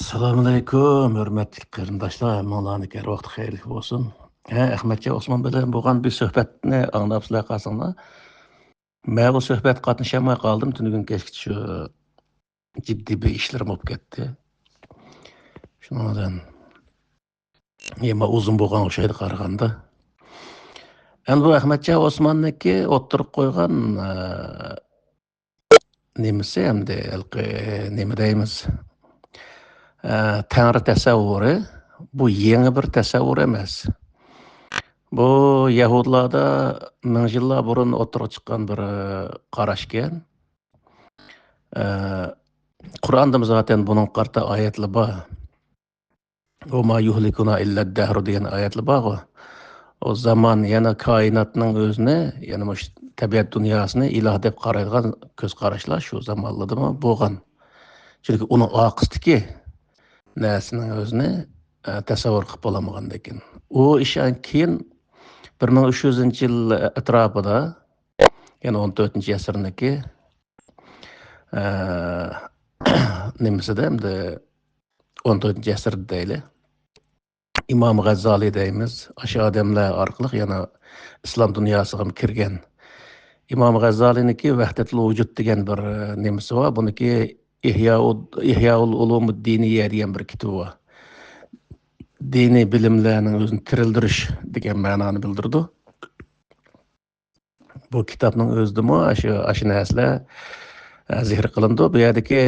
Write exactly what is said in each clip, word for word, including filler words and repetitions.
ئەسسالامۇئەلەيكۇم، ھۆرمەتلىك قېرىنداشلار، ھەممىڭلارنىڭكى ھەر ۋاقتى خەيرلىك بولسۇن. ھە، ئەخمەتجان ئوسمان بىلەن بولغان بىر سۆھبەتنى ئاڭلاپسىلەر قالساڭلار. مەن بۇ سۆھبەتكە قاتنىشالماي قالدىم، تۈنۈگۈن كەچكىچە شۇ جىددىي بىر ئىشلىرىم بولۇپ كەتتى. شۇنىڭ بىلەن يەنە ئۇزۇن بولغان ئوخشايدۇ قارىغاندا. ئەمدى بۇ ئەخمەتجان ئوسماننىڭكى ئوتتۇرىغا قويغان، ئە، نېمىسى ئەمدى، ھېلىقى نېمە دەيمىز؟ ئە، تەڭرى تەسەۋۋۇرى، بۇ يېڭى بىر تەسەۋۋۇر ئەمەس. بۇ يەھۇدىيلاردا مىڭ يىللار بۇرۇن ئوتتۇرىغا چىققان بىر، ئە، قاراشكەن. ئە، قۇرئاندىمۇ زاتەن بۇنىڭغا قارىتا ئايەتلەر بار. «ۋە ما يۇھلىكۇنا ئىللەد دەھرۇ» دېگەن ئايەتلەر بارغۇ. ئۇ زامان يەنە كائىناتنىڭ ئۆزىنى، يەنە مۇشۇ تەبىئەت دۇنياسىنى ئىلاھ دەپ قارايدىغان كۆز قاراشلار شۇ زامانلاردىمۇ بولغان. چۈنكى ئۇنىڭ ئارقىسىدىكى نەرسىنىڭ ئۆزىنى، ئە، تەسەۋۋۇر قىلىپ بولالمىغاندىكىن. ئۇ ئىش كېيىن بىر مىڭ ئۈچ يۈزىنچى يىل ئەتراپىدا، يەنى ئون تۆتىنچى ئەسىرنىڭكى، ئە، نېمىسىدە ئەمدى ئون تۆتىنچى ئەسىردە دەيلى. ئىمام غەززالى دەيمىز، ئاشۇ ئادەملەر ئارقىلىق يەنە ئىسلام دۇنياسىغىمۇ كىرگەن. ئىمام غەززالىنىڭكى ۋەھدەتۇل ۋۇجۇد دېگەن بىر، ئە، نېمىسى بار. بۇنىڭكى ئىھياۇ-، ئىھياۇل ئۇلۇمۇددىنىيە دېگەن بىر كىتابى بار. دىنىي بىلىملەرنىڭ ئۆزىنى تىرىلدۈرۈش دېگەن مەنانى بىلدۈرىدۇ. بۇ كىتابنىڭ ئۆزىدىمۇ ئاشۇ، ئاشۇ نەرسىلەر، ئە، زىكىر قىلىنىدۇ. بۇ يەردىكى،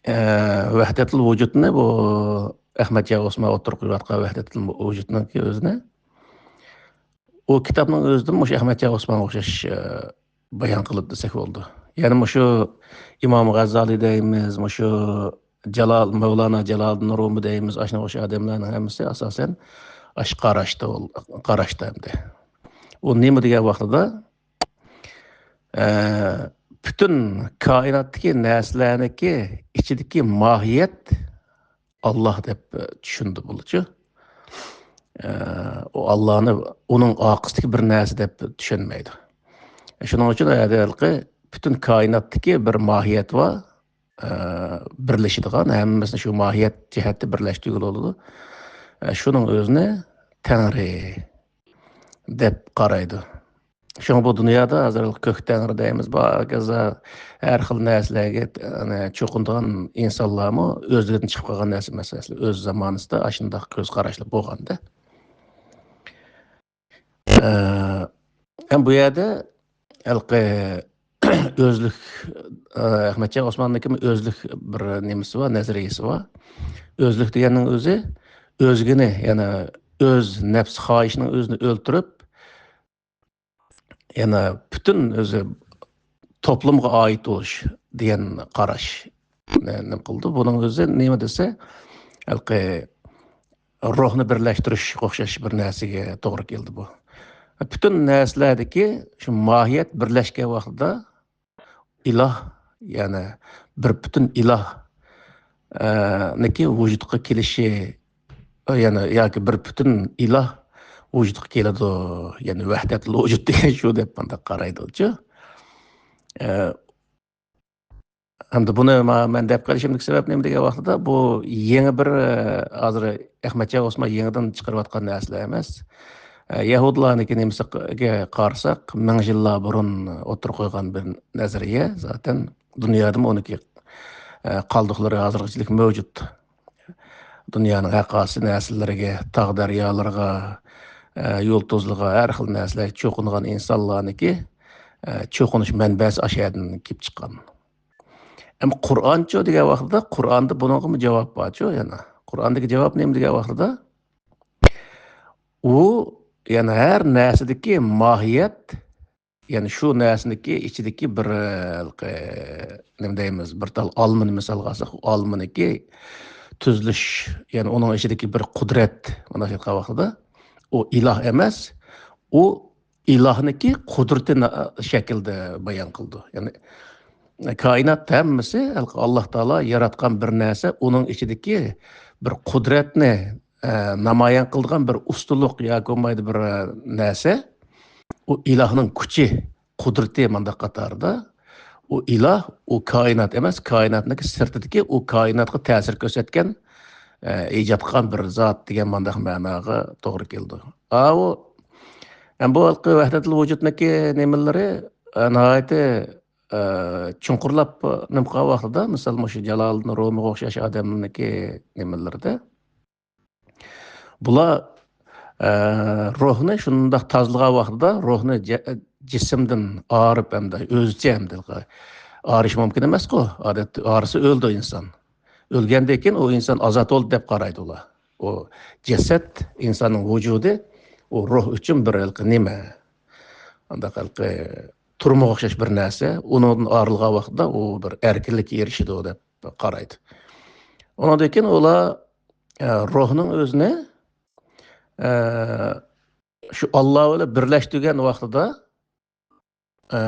ئە، ۋەھدەتۇل ۋۇجۇدنى، بۇ ئەخمەتجان ئوسمان ئوتتۇرىغا قويۇۋاتقان ۋەھدەتۇل ۋۇجۇدنىڭكى ئۆزىنى، ئۇ كىتابنىڭ ئۆزىدىمۇ مۇشۇ ئەخمەتجان ئوسمانغا ئوخشاش، ئە، بايان قىلىدۇ دېسەك بولىدۇ. يەنى مۇشۇ ئىمام غەززالى دەيمىز، مۇشۇ جالال، مەۋلانا جالالىدىن رۇمى دەيمىز، ئاشۇنىڭغا ئوخشاش ئادەملەرنىڭ ھەممىسى ئاساسەن ئاشۇ قاراشتا بول-، قاراشتا ئەمدى. ئۇ نېمە دېگەن ۋاقتىدا، ئە، پۈتۈن كائىناتتىكى نەرسىلەرنىڭكى ئىچىدىكى ماھىيەت ئاللاھ دەپ، ئە، چۈشىنىدۇ بۇلارچۇ. ئە، ئۇ ئاللاھنى ئۇنىڭ ئارقىسىدىكى بىر نەرسە دەپ چۈشەنمەيدۇ. شۇنىڭ ئۈچۈن ئۇ يەردە ھېلىقى پۈتۈن كائىناتتىكى بىر ماھىيەت بار، ئە، بىرلىشىدىغان، ھەممىسىنى شۇ ماھىيەت جەھەتتە بىرلەشتۈرگىلى بولىدۇ. ئە، شۇنىڭ ئۆزىنى تەڭرى دەپ قارايدۇ. شۇڭا بۇ دۇنيادا ھازىر كۆك تەڭرى دەيمىز، بار ھاكازا ھەر خىل نەرسىلەرگە، ئەنە، چوقۇنىدىغان ئىنسانلارمۇ ئۆزلىرىدىن چىقىپ قالغان نەرسە ئەمەس. ئەسلى ئۆز زامانىسىدا ئاشۇنداق كۆز قاراشلار بولغاندا. ئە، ھەم بۇ يەردە ھېلىقى ئۆزلۈك، ئە، ئەخمەتجان ئوسماننىڭكىمۇ ئۆزلۈك بىر نېمىسى بار، نەزەرىيىسى بار. ئۆزلۈك دېگەننىڭ ئۆزى ئۆزگىنى، يەنى ئۆز نەپس خاھىشىنىڭ ئۆزىنى ئۆلتۈرۈپ، يەنە پۈتۈن ئۆزى توپلۇمغا ئائىت بولۇش دېگەن قاراش نېمە قىلىدۇ. بۇنىڭ ئۆزى نېمە دېسە، ھېلىقى روھنى بىرلەشتۈرۈشكە ئوخشاش بىر نەرسىگە توغرا كېلىدۇ بۇ. پۈتۈن نەرسىلەردىكى شۇ ماھىيەت بىرلەشكەن ۋاقتىدا ئىلاھ، يەنى بىر پۈتۈن ئىلاھ، ئە، نىكى ۋۇجۇدقا كېلىشى، يەنى ياكى بىر پۈتۈن ئىلاھ ۋۇجۇدقا كېلىدۇ، يەنى ۋەھدەتۇل ۋۇجۇد دېگەن شۇ دەپ مۇنداق قارايدۇچۇ. ئە، ھەمدە بۇنى ما-، مەن دەپ قېلىشىمدىكى سەۋەب نېمە دېگەن ۋاقتىدا، بۇ يېڭى بىر، ئە، ھازىر ئەخمەتجان ئوسمان يېڭىدىن چىقىرىۋاتقان نەرسىلەر ئەمەس. ئە، يەھۇدىيلارنىڭكى نېمىسىگە قارىساق، مىڭ يىللار بۇرۇن ئوتتۇرىغا قويغان بىر نەزەرىيە، زاتەن دۇنيادىمۇ ئۇنىڭكى، ئە، قالدۇقلىرى ھازىرغىچىلىك مەۋجۇت. دۇنيانىڭ ھەر قايسى نەرسىلىرىگە، تاغ دەريالىرىغا، ئە، يۇلتۇزلىرىغا، ھەر خىل نەرسىلەرگە چوقۇنغان ئىنسانلارنىڭكى، ئە، چوقۇنۇش مەنبەسى ئاشۇ يەردىن كېلىپ چىققان. ئەمما قۇرئانچۇ دېگەن ۋاقتىدا، قۇرئاندا بۇنىڭغىمۇ جاۋاب بارچۇ يەنە. قۇرئاندىكى جاۋاب نېمە دېگەن ۋاقتىدا، ئۇ يەنى ھەر نەرسىدىكى ماھىيەت، يەنى شۇ نەرسىنىڭكى ئىچىدىكى بىر، ئە، نېمە دەيمىز، بىر تال ئالمىنى مىسالغا ئالساق، ئالمىنىڭكى تۈزۈلۈش، يەنى ئۇنىڭ ئىچىدىكى بىر قۇدرەت، مۇنداق ئېيتقان ۋاقتىدا، ئۇ ئىلاھ ئەمەس، ئۇ ئىلاھنىڭكى قۇدرىتى نا-، شەكلىدە بايان قىلىدۇ. يەنى كائىنات ھەممىسى ئاللاھ تائالا ياراتقان بىر نەرسە، ئۇنىڭ ئىچىدىكى بىر قۇدرەتنى، ئە، نامايان قىلىدىغان بىر ئۇستىلىق ياكى بولمايدۇ بىر، ئە، نەرسە. ئۇ ئىلاھنىڭ كۈچى، قۇدرىتى مانداق قاتاردا. ئۇ ئىلاھ، ئۇ كائىنات ئەمەس، كائىناتنىڭكى سىرتىدىكى ئۇ كائىناتقا تەسىر كۆرسەتكەن ئە، ئىجاد قىلغان بىر زات دېگەن مانداق مەناغا توغرا كېلىدۇ. ئاۋۇ، ئەم، بۇ ھالقى ۋەھدەتۇل ۋۇجۇدنىڭكى نېمىلىرى، ئە، ناھايىتى، ئە، چوڭقۇرلاپ نېمە قىلغان ۋاقتىدا، مىسال، مۇشۇ جالالىدىن رومىغا ئوخشاش ئادەمنىڭكى نېمىلىرىدە، بۇلار، ئە، روھنى شۇنداق تازىلىغان ۋاقتىدا روھنى جە-، جىسىمدىن ئايرىپ ھەمدە ئۆزىچە ھەمدە ئايرىش مۇمكىن ئەمەسقۇ. ئادەتتە ئايرىسا ئۆلىدۇ ئىنسان. ئۆلگەندىن كېيىن ئۇ ئىنسان ئازاد بولدى دەپ قارايدۇ ئۇلار. ئۇ جەسەت، ئىنساننىڭ ۋۇجۇدى، ئۇ روھ ئۈچۈن بىر ھېلىقى نېمە؟ ئانداق ھېلىقى تۇرمىغا ئوخشاش بىر نەرسە. ئۇنىڭدىن ئايرىلغان ۋاقتىدا ئۇ بىر ئەركىنلىككە ئېرىشىدۇ دەپ قارايدۇ. ئۇنىڭدىن كېيىن ئۇلار، ئە، روھنىڭ ئۆزىنى، ئە، شۇ ئاللا بىلەن بىرلەشتۈرگەن ۋاقتىدا، ئە،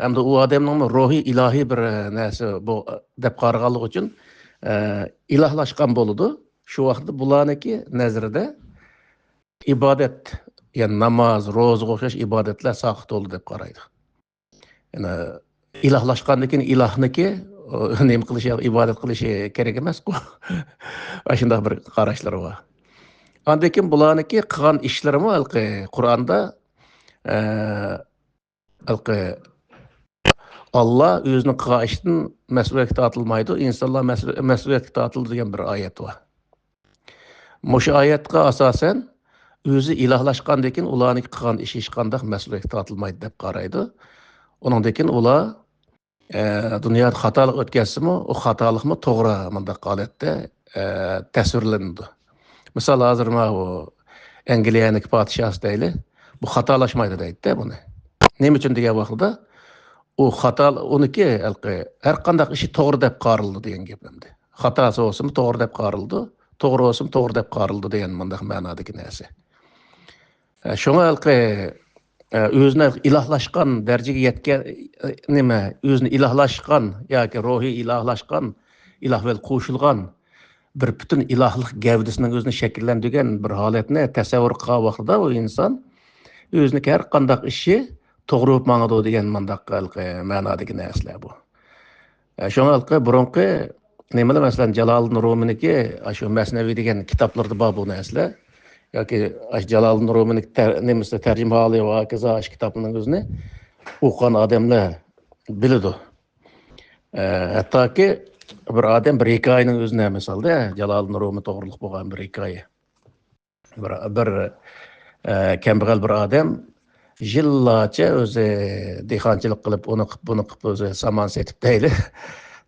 ئەمدى ئۇ ئادەمنىڭمۇ روھى ئىلاھىي بىر نەرسە بۇ، دەپ قارىغانلىقى ئۈچۈن، ئە، ئىلاھلاشقان بولىدۇ. شۇ ۋاقىتتا بۇلارنىڭكى نەزىرىدە ئىبادەت، يەنى ناماز، روزىغا ئوخشاش ئىبادەتلەر ساقىت بولدى دەپ قارايدۇ. يەنى ئىلاھلاشقاندىن كېيىن ئىلاھنىكى، ئۇ، نېمە قىلىشى، ئىبادەت قىلىشى كېرەك ئەمەسقۇ. ئاشۇنداق بىر قاراشلىرى بار. ئاندىن كېيىن بۇلارنىڭكى قىلغان ئىشلىرىمۇ ھېلىقى قۇرئاندا، ئە، ھېلىقى ئاللا ئۆزىنىڭ قىلغان ئىشىدىن مەسئۇلىيەتكە تارتىلمايدۇ، ئىنسانلار مەسئۇ-، مەسئۇلىيەتكە تارتىلىدۇ دېگەن بىر ئايەت بار. مۇشۇ ئايەتكە ئاساسەن، ئۆزى ئىلاھلاشقاندىن كېيىن ئۇلارنىڭ قىلغان ئىشى ھېچقانداق مەسئۇلىيەتكە تارتىلمايدۇ دەپ قارايدۇ. ئۇنىڭدىن كېيىن ئۇلار، ئە، دۇنيادا خاتالىق ئۆتكەزسىمۇ، ئۇ خاتالىقمۇ توغرا مۇنداق ھالەتتە، ئە، تەسۋىرلىنىدۇ. مىسال، ھازىر ماۋۇ ئەنگلىيەنىڭ پادىشاھى دەيلى، بۇ خاتالاشمايدۇ دەيدۇ بۇنى. نېمە ئۈچۈن دېگەن ۋاقتىدا، ئۇ خاتا، ئۇنىڭكى ھېلىقى ھەر قانداق ئىشى توغرا دەپ قارىلىدۇ دېگەن گەپ ئەمدى. خاتاسى بولسىمۇ توغرا دەپ قارىلىدۇ، توغرا بولسىمۇ توغرا دەپ قارىلىدۇ دېگەن مۇنداق مەنادىكى نەرسە. ئە، شۇڭا ھېلىقى، ئە، ئۆزىنى ئىلاھلاشقان دەرىجىگە يەتكەن، ئە، نېمە، ئۆزىنى ئىلاھلاشقان ياكى روھى ئىلاھلاشقان، ئىلاھ بىلەن قوشۇلغان بىر پۈتۈن ئىلاھلىق گەۋدىسىنىڭ ئۆزىنى شەكىللەندۈرگەن بىر ھالەتنى تەسەۋۋۇر قىلغان ۋاقتىدا ئۇ ئىنسان ئۆزىنىڭكى ھەر قانداق ئىشى توغرا بولۇپ ماڭىدۇ دېگەن مۇنداق ھېلىقى مەنادىكى نەرسىلەر بۇ. ئە، شۇڭا ھېلىقى بۇرۇنقى نېمىلەر، مەسىلەن، جالالىدىن رومىنىڭكى ئاشۇ مەسنەۋى دېگەن كىتابلىرىدا بار بۇ نەرسىلەر. ياكى ئاشۇ جالالىدىن رومىنىڭكى تەر-، نېمىسى، تەرجىمىھالى ۋە ھاكازا ئاشۇ كىتابنىڭ ئۆزىنى ئوقۇغان ئادەملەر بىلىدۇ. ئە، ھەتتاكى بىر ئادەم بىر ھېكايىنىڭ ئۆزىنى، مىسالدا، جالالىدىن رومى توغرىلىق بولغان بىر ھېكايە. بىر، بىر، ئە، كەمبەغەل بىر ئادەم يىللارچە ئۆزى دېھقانچىلىق قىلىپ، ئۇنى قىپ، بۇنى قىپ، ئۆزى سامان سېتىپ دەيلى.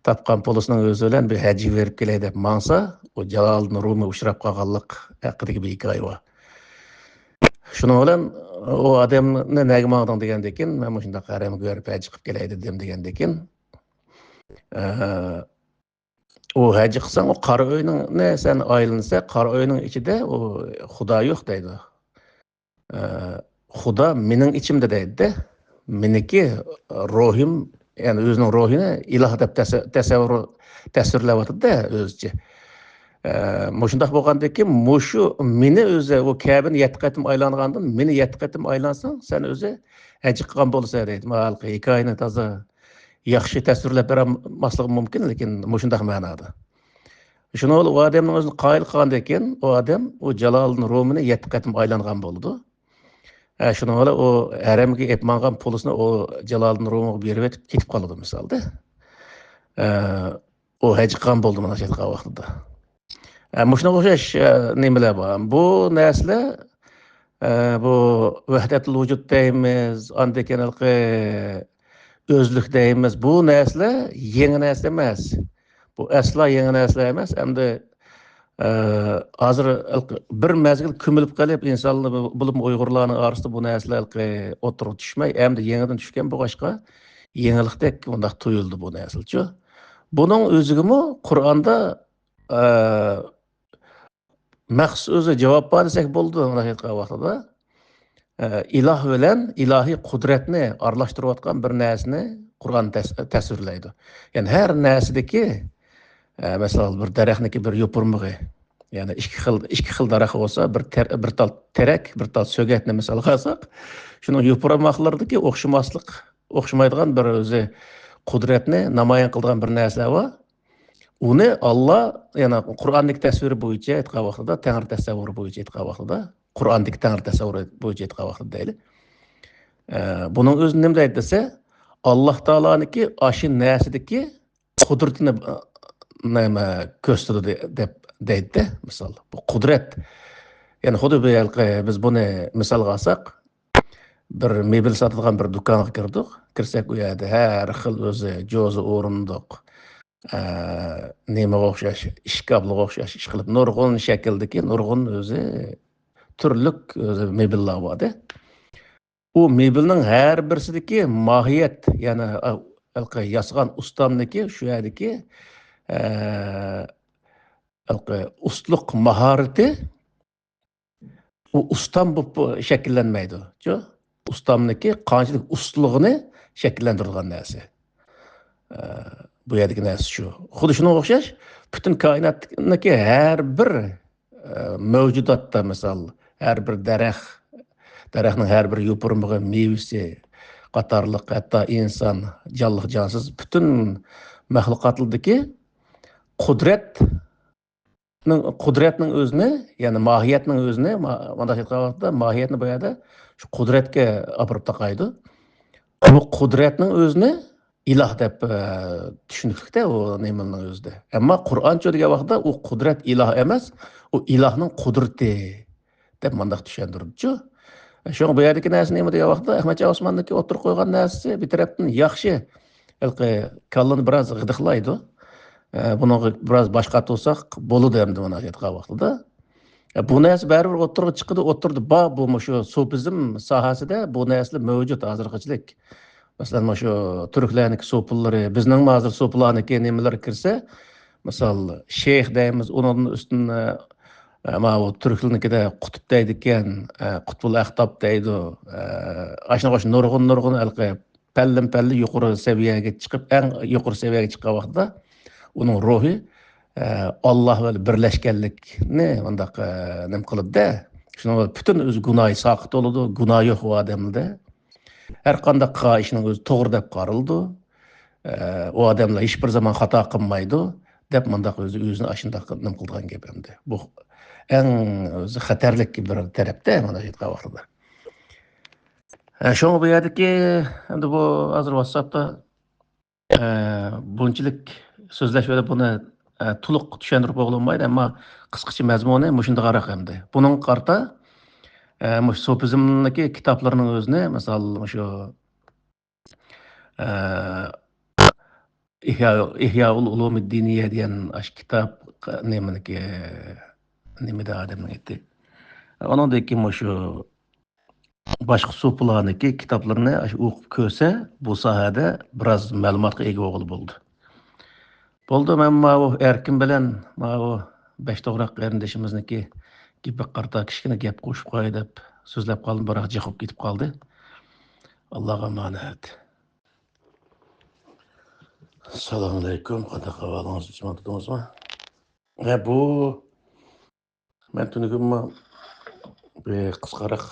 تاپقان پۇلىسىنىڭ ئۆزى بىلەن بىر ھەجگە بېرىپ كېلەي دەپ ماڭسا، ئۇ جالالىدىن رومى ئۇچراپ قالغانلىق ھەققىدىكى بىر ھېكايە بار. شۇنىڭ بىلەن ئۇ ئادەمنى نەگە ماڭدىڭ دېگەندىن كېيىن، مەن مۇشۇنداق ھەرەمگە بېرىپ ھەج قىلىپ كېلەي دېدىم دېگەندىن كېيىن، ئە، ئۇ ھەج قىلساڭ، ئۇ قارا ئۆينى سەن ئايلانسا، قارا ئۆينىڭ ئىچىدە ئۇ خۇدا يوق دەيدۇ. ئە، خۇدا مېنىڭ ئىچىمدە دەيدۇ-دە. مېنىڭكى روھىم، يەنى ئۆزىنىڭ روھىنى ئىلاھ دەپ تەس-، تەسەۋۋۇر، تەسۋىرلەۋاتىدۇ-دە ئۆزىچە. ئە، مۇشۇنداق بولغاندىكىن، مۇشۇ مېنى ئۆزى، ئۇ كەبىنى يەتتە قېتىم ئايلانغاندىن، مېنى يەتتە قېتىم ئايلانساڭ، سەن ئۆزى ھەج قىلغان بولىسەن دەيدۇ. مانا ھېلىقى ھېكايىنى تازا ياخشى تەسۋىرلەپ بېرەلماسلىقىم مۇمكىن، لېكىن مۇشۇنداق مەنادا. شۇنىڭ بىلەن ئۇ ئادەمنىڭ ئۆزىنى قايىل قىلغاندىن كېيىن، ئۇ ئادەم ئۇ جالالىدىن رومىنى يەتتە قېتىم ئايلانغان بولىدۇ. ئە، شۇنىڭ بىلەن ئۇ ھەرەمگە ئېلىپ ماڭغان پۇلىسىنى ئۇ جالالىدىن رومىغا بېرىۋېتىپ كېتىپ قالىدۇ، مىسالدا. ئە، ئۇ ھەج قىلغان بولىدۇ مانا شۇ ۋاقتىدا. ئە، مۇشۇنىڭغا ئوخشاش، ئە، نېمىلەر بار. بۇ نەرسىلەر، ئە، بۇ ۋەھدەتۇل ۋۇجۇد دەيمىز، ئاندىن كېيىن ھېلىقى ئۆزلۈك دەيمىز. بۇ نەرسىلەر يېڭى نەرسە ئەمەس. بۇ ئەسلا يېڭى نەرسىلەر ئەمەس. ئەمدى، ئە، ھازىر بىر مەزگىل كۆمۈلۈپ قېلىپ، ئىنسانلار، بولۇپمۇ ئۇيغۇرلارنىڭ ئارىسىدا بۇ نەرسىلەر ھېلىقى ئوتتۇرىغا چۈشمەي، ئەمدى يېڭىدىن چۈشكەن بولغاچقا، يېڭىلىقتەك مۇنداق تۇيۇلدى بۇ نەرسىلەرچۇ. بۇنىڭ ئۆزىگىمۇ قۇرئاندا، ئە، مەخسۇس ئۆزى جاۋاب بار دېسەك بولىدۇ، مۇنداق ئېيتقان ۋاقتىدا. ئە، ئىلاھ بىلەن ئىلاھىي قۇدرەتنى ئارىلاشتۇرۇۋاتقان بىر نەرسىنى قۇرئان تەس-، تەسۋىرلەيدۇ. يەنى ھەر نەرسىدىكى، ئە، مەسىلەن، بىر دەرەخنىڭكى بىر يوپۇرمىقى، يەنى ئىككى خىل، ئىككى خىل دەرەخ بولسا، بىر تەر-، بىر تال تېرەك، بىر تال سۆگەتنى مىسالغا ئالساق، شۇنىڭ يوپۇرماقلىرىدىكى ئوخشىماسلىق، ئوخشىمايدىغان بىر ئۆزى قۇدرەتنى نامايان قىلىدىغان بىر نەرسىلەر بار. ئۇنى ئاللا، يەنى قۇرئاندىكى تەسۋىرى بويىچە ئېيتقان ۋاقتىدا، تەڭرى تەسەۋۋۇرى بويىچە ئېيتقان ۋاقتىدا، قۇرئاندىكى تەڭرى تەسەۋۋۇرى بويىچە ئېيتقان ۋاقتىدا دەيلى. ئە، بۇنىڭ ئۆزى نېمە دەيدۇ دېسە، ئاللا تائالانىڭكى ئاشۇ نەرسىدىكى قۇدرىتىنى، ئە، نېمە، كۆرسىتىدۇ دە-، دەپ دەيدۇ، مىسال. بۇ قۇدرەت. يەنى خۇددى بۇ ھېلىقى بىز بۇنى مىسالغا ئالساق، بىر مېبېل ساتىدىغان بىر دۇكانغا كىردۇق. كىرسەك، ئۇ يەردە ھەر خىل ئۆزى جوزا ئورۇندۇق، ئە، نېمىگە ئوخشاش، ئىشكاپلىققا ئوخشاش ئىشقىلىپ نۇرغۇن شەكىلدىكى، نۇرغۇن ئۆزى تۈرلۈك ئۆزى مېبېللار بار ئىدى. ئۇ مېبېلنىڭ ھەر بىرسىدىكى ماھىيەت، يەنى، ئە، ھېلىقى ياسىغان ئۇستامنىڭكى شۇ يەردىكى، ئە، ھېلىقى ئۇستىلىق ماھارىتى ئۇ ئۇستام بولۇپ شەكىللەنمەيدۇ. چۇ؟ ئۇستامنىڭكى قانچىلىك ئۇستىلىقىنى شەكىللەندۈرىدىغان نەرسە. ئە، بۇ يەردىكى نەرسە شۇ. خۇددى شۇنىڭغا ئوخشاش، پۈتۈن كائىناتتىكى ھەر بىر، ئە، مەۋجۇداتتا، مىسال، ھەر بىر دەرەخ، دەرەخنىڭ ھەر بىر يوپۇرمىقى، مېۋىسى قاتارلىق، ھەتتا ئىنسان، جانلىق، جانسىز پۈتۈن مەخلۇقاتلىدىكى قۇدرەت نىڭ، قۇدرەتنىڭ ئۆزىنى، يەنى ماھىيەتنىڭ ئۆزىنى، ما-، مۇنداق ئېيتقان ۋاقىتتا، ماھىيەتنى بۇ يەردە شۇ قۇدرەتكە ئاپىرىپ تاقايدۇ. بۇ قۇدرەتنىڭ ئۆزىنى ئىلاھ دەپ، ئە، چۈشىنىكلىكتە ئۇ نېمىنىڭ ئۆزىدە. ئەمما قۇرئانچۇ دېگەن ۋاقىتتا ئۇ قۇدرەت ئىلاھ ئەمەس، ئۇ ئىلاھنىڭ قۇدرىتى دەپ مۇنداق چۈشەندۈرىدۇچۇ. شۇڭا بۇ يەردىكى نەرسە نېمە دېگەن ۋاقىتتا، ئەخمەتجان ئوسماننىڭكى ئوتتۇرىغا قويغان نەرسىسى بىر تەرەپتىن ياخشى، ھېلىقى كاللىنى بىراز غىدىقلايدۇ. ئە، بۇنىڭغا بىراز باش قاتۇرساق بولىدۇ ئەمدى مۇنداق ئېيتقان ۋاقتىدا. ئە، بۇ نەرسە بەرىبىر ئوتتۇرىغا چىقىدۇ، ئوتتۇرىدا بار، بۇ مۇشۇ سوپىزم ساھەسىدە بۇ نەرسىلەر مەۋجۇت ھازىرغىچىلىك. مەسىلەن، مۇشۇ تۈركلەرنىڭكى سوپىلىرى، بىزنىڭمۇ ھازىر سوپىلارنىڭكى نېمىلىرى كىرسە، مىسال، شەيخ دەيمىز، ئۇنىڭدىن ئۈستۈن، ئە، ماۋۇ تۈركلەرنىڭكىدە قۇتۇپ دەيدىكەن، ئە، قۇتبۇل ئەختاب دەيدۇ. ئە، ئاشۇنىڭغا ئوخشاش نۇرغۇن، نۇرغۇن ھېلىقى پەللىمۇ پەللە يۇقىرى سەۋىيەگە چىقىپ، ئەڭ يۇقىرى سەۋىيەگە چىققان ۋاقتىدا ئۇنىڭ روھى، ئە، ئاللا بىلەن بىرلەشكەنلىكنى مۇنداق، ئە، نېمە قىلىدۇ-دە. شۇنىڭ بىلەن پۈتۈن ئۆزى گۇناھى ساقىت بولىدۇ، گۇناھ يوق ئۇ ئادەمدە. ھەر قانداق قىلغان ئىشنىڭ ئۆزى توغرا دەپ قارىلىدۇ. ئە، ئۇ ئادەملەر ھېچبىر زامان خاتا قىلمايدۇ، دەپ مۇنداق ئۆزى، ئۆزىنى ئاشۇنداق نېمە قىلىدىغان گەپ ئەمدى. بۇ ئەڭ ئۆزى خەتەرلىك بىر تەرەپتە، مانا ئېيتقان ۋاقتىدا. ئە، شۇڭا بۇ يەردىكى ئەمدى بۇ ھازىر ۋاتساپتا، ئە، بۇنچىلىك سۆزلەش بىلەن بۇنى، ئە، تولۇق چۈشەندۈرۈپ بولغىلى بولمايدۇ، ئەمما قىسقىچە مەزمۇنى مۇشۇنداقراق ئەمدى. بۇنىڭغا قارىتا، ئە، مۇشۇ سوپىزمنىڭكى كىتابلىرىنىڭ ئۆزىنى، مىسال، مۇشۇ، ئە، ئىھيا، ئىھيائۇل ئۇلۇمىددىنىيە دېگەن ئاشۇ كىتاب، نېمىنىكى، نېمىدە ئادەمنىڭ ئېتى. ئۇنىڭدىن كېيىن مۇشۇ باشقا سوپىلارنىڭكى كىتابلىرىنى ئاشۇ ئوقۇپ كۆرسە، بۇ ساھەدە بىراز مەلۇماتقا ئىگە بولغىلى بولىدۇ. بولدى، مەن ماۋۇ ئەركىن بىلەن ماۋۇ بەش توغراق قېرىندىشىمىزنىڭكى گېپىگە قارىتا كىچىككىنە گەپ قوشۇپ قوياي دەپ سۆزلەپ قالدىم، بىراق جىق بولۇپ كېتىپ قالدى. ئاللاغا ئامانەت. ئەسسالامۇئەلەيكۇم، قانداق ئەھۋالىڭىز؟ ئىچىملىق تۇردىڭىزمۇ؟ ھە، بۇ مەن تۈنۈگۈنمۇ بىر قىسقىراق،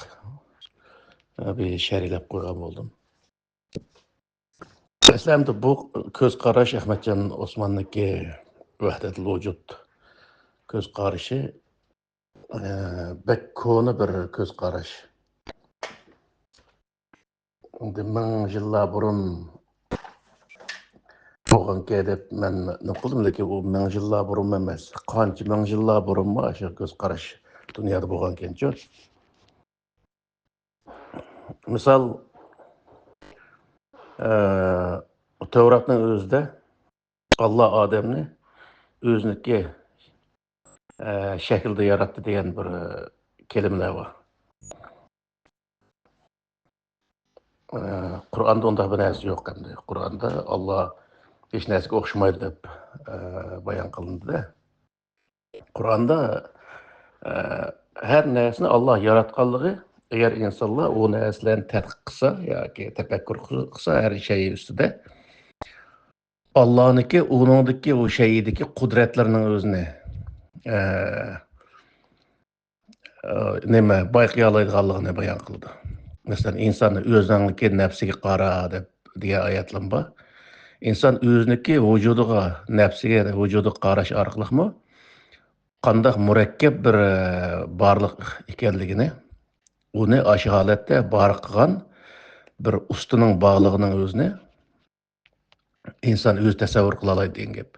ھە، بىر شەرھلەپ قويغان بولدۇم. ئەسلى ئەمدى بۇ كۆز قاراش ئەخمەتجان ئوسماننىڭكى ۋەھدەتۇل ۋۇجۇد كۆز قارىشى، ئە، بەك كونا بىر كۆز قاراش. ئەمدى مىڭ يىللار بۇرۇن بولغانكەن دەپ مەن نېمە قىلدىم، لېكىن ئۇ مىڭ يىللار بۇرۇنمۇ ئەمەس، قانچە مىڭ يىللار بۇرۇنمۇ ئاشۇ كۆز قاراش دۇنيادا بولغانكەنچۇ. مىسال، ئە، تەۋراتنىڭ ئۆزىدە ئاللا ئادەمنى ئۆزىنىڭكى، ئە، شەكلىدە ياراتتى دېگەن بىر، ئە، كەلىمىلەر بار. ئە، قۇرئاندا ئۇنداق بىر نەرسە يوق ئەمدى. قۇرئاندا ئاللا ھېچ نەرسىگە ئوخشىمايدۇ دەپ، ئە، بايان قىلىندى-دە. قۇرئاندا، ئە، ھەر نەرسىنى ئاللا ياراتقانلىقى، ئەگەر ئىنسانلار ئۇ نەرسىلەرنى تەتقىق قىلسا ياكى تەپەككۇر قىلسا ھەر شەيئى ئۈستىدە، ئاللانىڭكى ئۇنىڭدىكى، ئۇ شەيئىدىكى قۇدرەتلىرىنىڭ ئۆزىنى، ئە، ئە، نېمە، بايقىيالايدىغانلىقىنى بايان قىلىدۇ. مەسىلەن، ئىنساننى ئۆزۈڭنىڭكى نەپسىگە قارا دەپ دېگەن ئايەتلەرمۇ بار. ئىنسان ئۆزىنىڭكى ۋۇجۇدىغا، نەپسىگە، ۋۇجۇدىغا قاراش ئارقىلىقمۇ قانداق مۇرەككەپ بىر، ئە، بارلىق ئىكەنلىكىنى، ئۇنى ئاشۇ ھالەتتە بار قىلغان بىر ئۇستىنىڭ بارلىقىنىڭ ئۆزىنى ئىنسان ئۆزى تەسەۋۋۇر قىلالايدۇ دېگەن گەپ.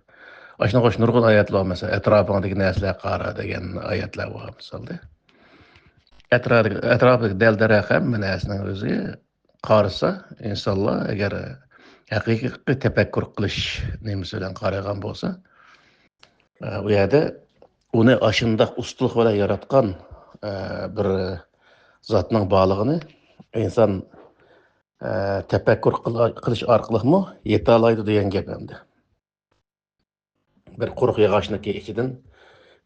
ئاشۇنىڭغا ئوخشاش نۇرغۇن ئايەتلەر بار، مەسىلەن، «ئەتراپىڭدىكى نەرسىلەرگە قارا» دېگەن ئايەتلەر بار، مىسالدا. ئەتراپىدىكى، ئەتراپىدىكى دەل-دەرەخ ھەممە نەرسىنىڭ ئۆزى قارىسا، ئىنسانلار ئەگەر ھەقىقىي تەپەككۇر قىلىش نېمىسى بىلەن قارايدىغان بولسا، ئە، ئۇ يەردە ئۇنى ئاشۇنداق ئۇستىلىق بىلەن ياراتقان، ئە، بىر زاتنىڭ بارلىقىنى ئىنسان، ئە، تەپەككۇر قىلا-، قىلىش ئارقىلىقمۇ يېتەلايدۇ دېگەن گەپ ئەمدى. بىر قۇرۇق ياغاچنىڭكى ئىچىدىن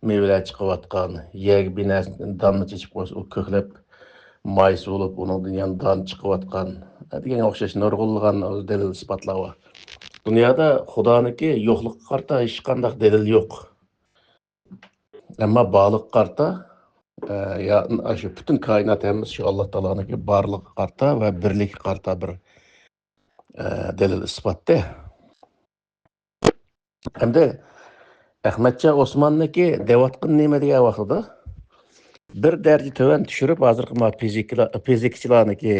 مېۋىلەر چىقىۋاتقان، يەرگە بىر نەرسە داننى چېچىپ قويسا، ئۇ كۆكلەپ، مايسا بولۇپ، ئۇنىڭدىن يەنە دان چىقىۋاتقان، دېگەنگە ئوخشاش نۇرغۇنلىغان دەلىل-ئىسپاتلار بار. دۇنيادا خۇدانىڭكى يوقلۇقىغا قارىتا ھېچقانداق دەلىل يوق. ئەمما بارلىققا قارىتا، ئە، يا، ئاشۇ پۈتۈن كائىنات ھەممىسى شۇ ئاللا تائالانىڭكى بارلىقىغا قارىتا ۋە بىرلىكىگە قارىتا بىر، ئە، دەلىل-ئىسپاتتى. ئەمدى ئەخمەتجان ئوسماننىڭكى دەۋاتقىنى نېمە دېگەن ۋاقتىدا، بىر دەرىجە تۆۋەن چۈشۈرۈپ، ھازىرقى ما فىزىكلا-، فىزىكىچىلارنىڭكى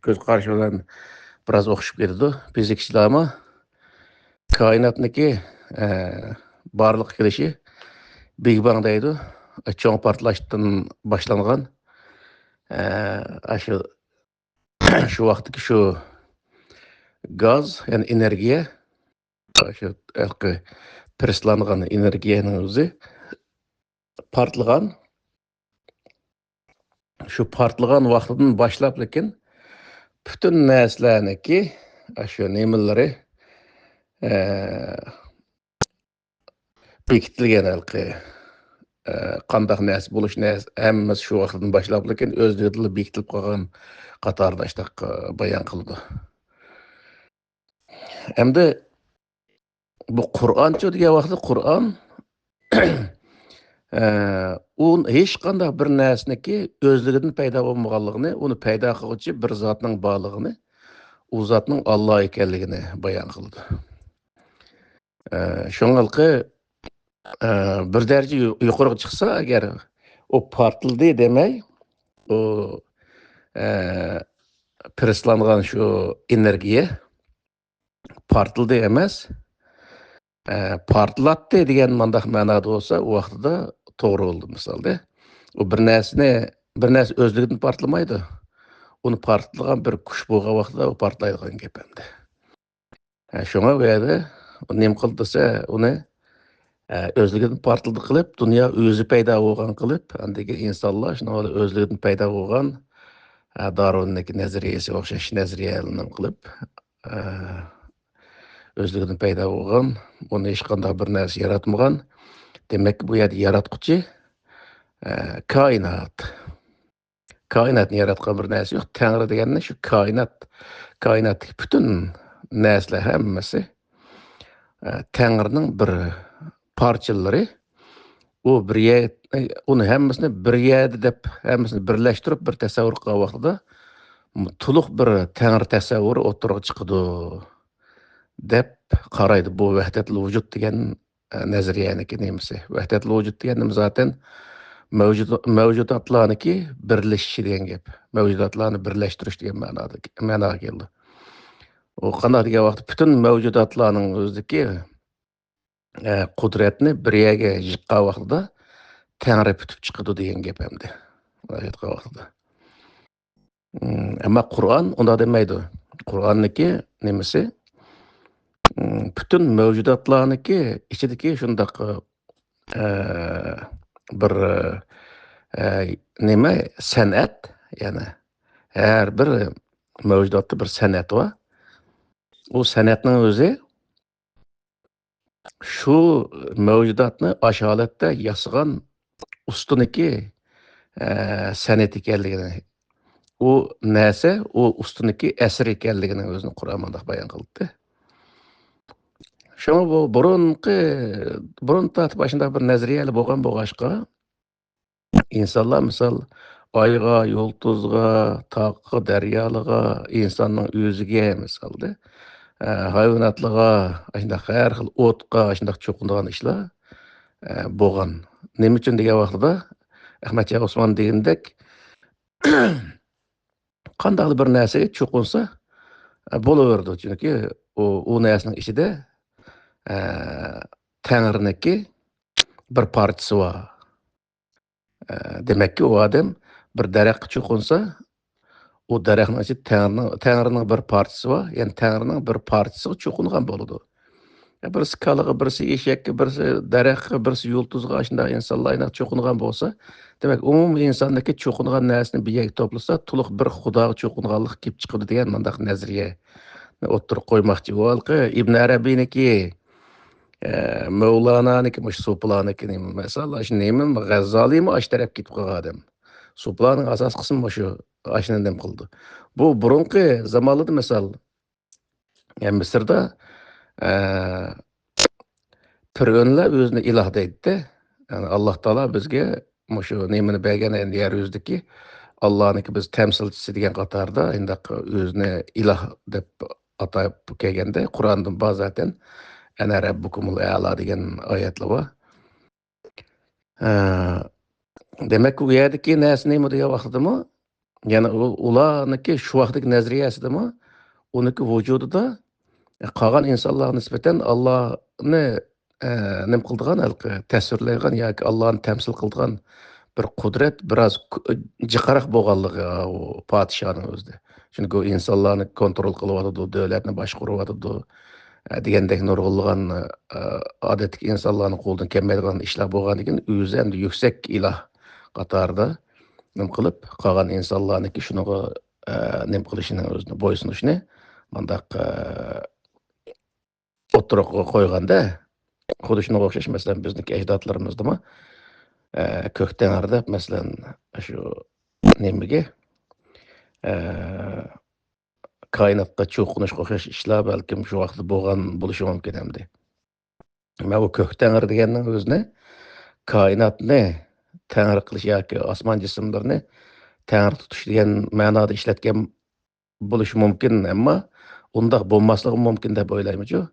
كۆز قارىشى بىلەن بىراز ئوخشىشىپ كېتىدۇ. فىزىكىچىلارمۇ كائىناتنىڭكى، ئە، بارلىققا كېلىشى بىگ بەڭ دەيدۇ. چوڭ پارتلاشتىن باشلانغان، ئە، ئاشۇ، شۇ ۋاقىتتىكى شۇ گاز، يەنى ئېنېرگىيە، شۇ ھېلىقى پىرىسلانغان ئېنېرگىيەنىڭ ئۆزى پارتلىغان. شۇ پارتلىغان ۋاقتىدىن باشلاپ، لېكىن پۈتۈن نەرسىلەرنىڭكى، ئاشۇ نېمىلىرى، ئە، بېكىتىلگەن ھېلىقى، ئە، قانداق نەرسە بولۇش نەرسە، ھەممىسى شۇ ۋاقىتتىن باشلاپ، لېكىن ئۆزلۈكىدىنلا بېكىتىلىپ قالغان قاتارىدا ئاشۇنداق، ئە، بايان قىلىدۇ. ئەمدى بۇ قۇرئانچۇ دېگەن ۋاقىتتا قۇرئان، ئە، ئۇ ھېچقانداق بىر نەرسىنىڭكى ئۆزلۈكىدىن پەيدا بولمىغانلىقىنى، ئۇنى پەيدا قىلغۇچى بىر زاتنىڭ بارلىقىنى، ئۇ زاتنىڭ ئاللا ئىكەنلىكىنى بايان قىلىدۇ. ئە، شۇڭلۇقى، ئە، بىر دەرىجە يۇ-، يۇقىرىغا چىقسا ئەگەر، ئۇ پارتلىدى دېمەي، ئۇ، ئە، پىرىسلانغان شۇ ئېنېرگىيە پارتلىدى ئەمەس، ئە، پارتلاتتى دېگەن مانداق مەنادا بولسا، ئۇ ۋاقتىدا توغرا بولدى، مىسالدا. ئۇ بىر نەرسىنى، بىر نەرسە ئۆزلۈكىدىن پارتلىمايدۇ. ئۇنى پارتلىغان بىر كۈچ بولغان ۋاقتىدا ئۇ پارتلايدىغان گەپ ئەمدى. ھە، شۇڭا بۇ يەردە نېمە قىلدى دېسە، ئۇنى، ھە، ئۆزلۈكىدىن پارتلىدى قىلىپ، دۇنيا ئۆزى پەيدا بولغان قىلىپ، ئاندىن كېيىن ئىنسانلار شۇنىڭ بىلەن ئۆزلۈكىدىن پەيدا بولغان، ھە، دارۋىننىڭكى نەزەرىيەسىگە ئوخشاش نەزەرىيەلەرنى قىلىپ، ھە، ئۆزلۈكىدىن پەيدا بولغان، بۇنى ھېچقانداق بىر نەرسە ياراتمىغان. دېمەك، بۇ يەردە ياراتقۇچى، ھە، كائىنات. كائىناتنى ياراتقان بىر نەرسە يوق. تەڭرى دېگەننى شۇ كائىنات، كائىناتتىكى پۈتۈن نەرسىلەر ھەممىسى، ئە، تەڭرىنىڭ بىر پارچىلىرى. ئۇ بىر يەر، ئۇنى ھەممىسىنى بىر يەردە دەپ، ھەممىسىنى بىرلەشتۈرۈپ بىر تەسەۋۋۇر قىلغان ۋاقتىدا تولۇق بىر تەڭرى تەسەۋۋۇرى ئوتتۇرىغا چىقىدۇ دەپ قارايدۇ. بۇ ۋەھدەتۇل ۋۇجۇد دېگەن ئە، نەزەرىيەنىڭكى نېمىسى. ۋەھدەتۇل ۋۇجۇد دېگەن نېمە زاتەن؟ مەۋجۇد-، مەۋجۇداتلارنىڭكى بىرلىشىشى دېگەن گەپ. مەۋجۇداتلارنى بىرلەشتۈرۈش دېگەن مەنادا، مەناغا كېلىدۇ. ئۇ قانداق دېگەن ۋاقىتتا، پۈتۈن مەۋجۇداتلارنىڭ ئۆزىدىكى، ئە، قۇدرەتنى بىر يەرگە يىغقان ۋاقتىدا تەڭرى پۈتۈپ چىقىدۇ دېگەن گەپ ئەمدى. ئېيتقان ۋاقتىدا. ئەمما قۇرئان ئۇنداق دېمەيدۇ. قۇرئاننىڭكى نېمىسى؟ پۈتۈن مەۋجۇداتلارنىڭكى ئىچىدىكى شۇنداق، ئە، بىر، ئە، نېمە، سەنئەت، يەنى ھەر بىر مەۋجۇداتتا بىر سەنئەت بار. ئۇ سەنئەتنىڭ ئۆزى شۇ مەۋجۇداتنى ئاشۇ ھالەتتە ياسىغان ئۇستىنىڭكى، ئە، سەنئىتى ئىكەنلىكىنى، ئۇ نەرسە، ئۇ ئۇستىنىڭكى ئەسىرى ئىكەنلىكىنىڭ ئۆزىنى قۇرئان مۇنداق بايان قىلدى. شۇڭا بۇ بۇرۇنقى، بۇرۇن تارتىپ ئاشۇنداق بىر نەزەرىيەلەر بولغان بولغاچقا، ئىنسانلار مىسال ئايغا، يۇلتۇزغا، تاغقا، دەريالارغا، ئىنساننىڭ ئۆزىگە مىسالدا ئە، ھايۋاناتلىغا، ئاشۇنداق ھەر خىل ئوتقا، ئاشۇنداق چوقۇنىدىغان ئىشلار، ئە، بولغان. نېمە ئۈچۈن دېگەن ۋاقتىدا، ئەخمەتجان ئوسمان دېگىنىدەك، قانداقلا بىر نەرسىگە چوقۇنسا، ئە، بولۇۋېرىدۇ. چۈنكى ئۇ، ئۇ نەرسىنىڭ ئىچىدە، ئە، تەڭرىنىڭكى بىر پارچىسى بار. ئە، دېمەككى، ئۇ ئادەم بىر دەرەخكە چوقۇنسا، ئۇ دەرەخنىڭ ئىچىدە تەڭرىنىڭ، تەڭرىنىڭ بىر پارچىسى بار، يەنى تەڭرىنىڭ بىر پارچىسىغا چوقۇنغان بولىدۇ. يا بىرسى كالىغا، بىرسى ئېشەككە، بىرسى دەرەخكە، بىرسى يۇلتۇزغا، ئاشۇنداق ئىنسانلار ئايناق چوقۇنغان بولسا، دېمەك، ئومۇمىي ئىنساندىكى چوقۇنغان نەرسىنى بىر يەرگە توپلىسا، تولۇق بىر خۇداغا چوقۇنغانلىق كېلىپ چىقىدۇ دېگەن مۇنداق نەزەرىيەنى ئوتتۇرىغا قويماقچى. ئۇ ھېلىقى ئىبن ئەرەبىينىڭكى، ئە، مەۋلانانىڭكى، مۇشۇ سوپىلانىڭكى نېمە، مەسىلەن، ئاشۇ نېمە، غەززالىمۇ ئاشۇ تەرەپكە كېتىپ قالغان ئادەم. سوپىلانىڭ ئاساسىي قىسمى مۇشۇ، ئاشۇنى نېمە قىلىدۇ. بۇ بۇرۇنقى زامانلاردا، مىسال، يەنى مىسىردا، ئە، پىرئۆنلەر ئۆزىنى ئىلاھ دەيدىدە. يەنى ئاللا تائالا بىزگە مۇشۇ نېمىنى بەرگەن، ئەمدى يەر يۈزىدىكى ئاللانىڭكى بىز تەمسىلچىسى دېگەن قاتاردا، ئۇنداق ئۆزىنى ئىلاھ دەپ ئاتاپ كەلگەندە، قۇرئاندا بار زاتەن، «ئەنە رەببۇكۇمۇل ئەلا» دېگەن ئايەتلەر بار. ئە، دېمەك، ئۇ يەردىكى نەرسە نېمە دېگەن ۋاقتىدىمۇ، يەنى ئۇ، ئۇلارنىڭكى شۇ ۋاقىتتىكى نەزەرىيەسىدىمۇ، ئۇنىڭكى ۋۇجۇدىدا قالغان ئىنسانلارغا نىسبەتەن ئاللانى، ئە، نېمە قىلىدىغان، ھېلىقى تەسۋىرلەيدىغان ياكى ئاللانى تەمسىل قىلىدىغان بىر قۇدرەت بىراز كو-، جىقراق بولغانلىقى، ئۇ پادىشاھنىڭ ئۆزىدە. چۈنكى ئۇ ئىنسانلارنى كونترول قىلىۋاتىدۇ، دۆلەتنى باشقۇرۇۋاتىدۇ، ئە، دېگەندەك نۇرغۇنلىغان، ئە، ئادەتتىكى ئىنسانلارنىڭ قولىدىن كەلمەيدىغان ئىشلار بولغاندىكىن، ئۆزى ئەمدى يۈكسەك ئىلاھ قاتارىدا نېمە قىلىپ، قالغان ئىنسانلارنىڭكى شۇنىڭغا، ئە، نېمە قىلىشىنى، ئۆزىنى بويسۇنۇشىنى مۇنداق، ئە، ئوتتۇرىغا قويغاندا، خۇددى شۇنىڭغا ئوخشاش، مەسىلەن، بىزنىڭكى ئەجدادلىرىمىزدىمۇ، ئە، كۆك تەڭرى دەپ، مەسىلەن، شۇ نېمىگە، ئە، كائىناتقا چوقۇنۇشقا ئوخشاش ئىشلار بەلكىم شۇ ۋاقىتتا بولغان بولۇشى مۇمكىن ئەمدى. مەن بۇ كۆك تەڭرى دېگەننىڭ ئۆزىنى كائىناتنى تەڭرى قىلىش ياكى ئاسمان جىسىملىرىنى تەڭرى تۇتۇش دېگەن مەنادا ئىشلەتكەن بولۇشى مۇمكىن، ئەمما ئۇنداق بولماسلىقى مۇمكىن دەپ ئويلايمىزچۇ.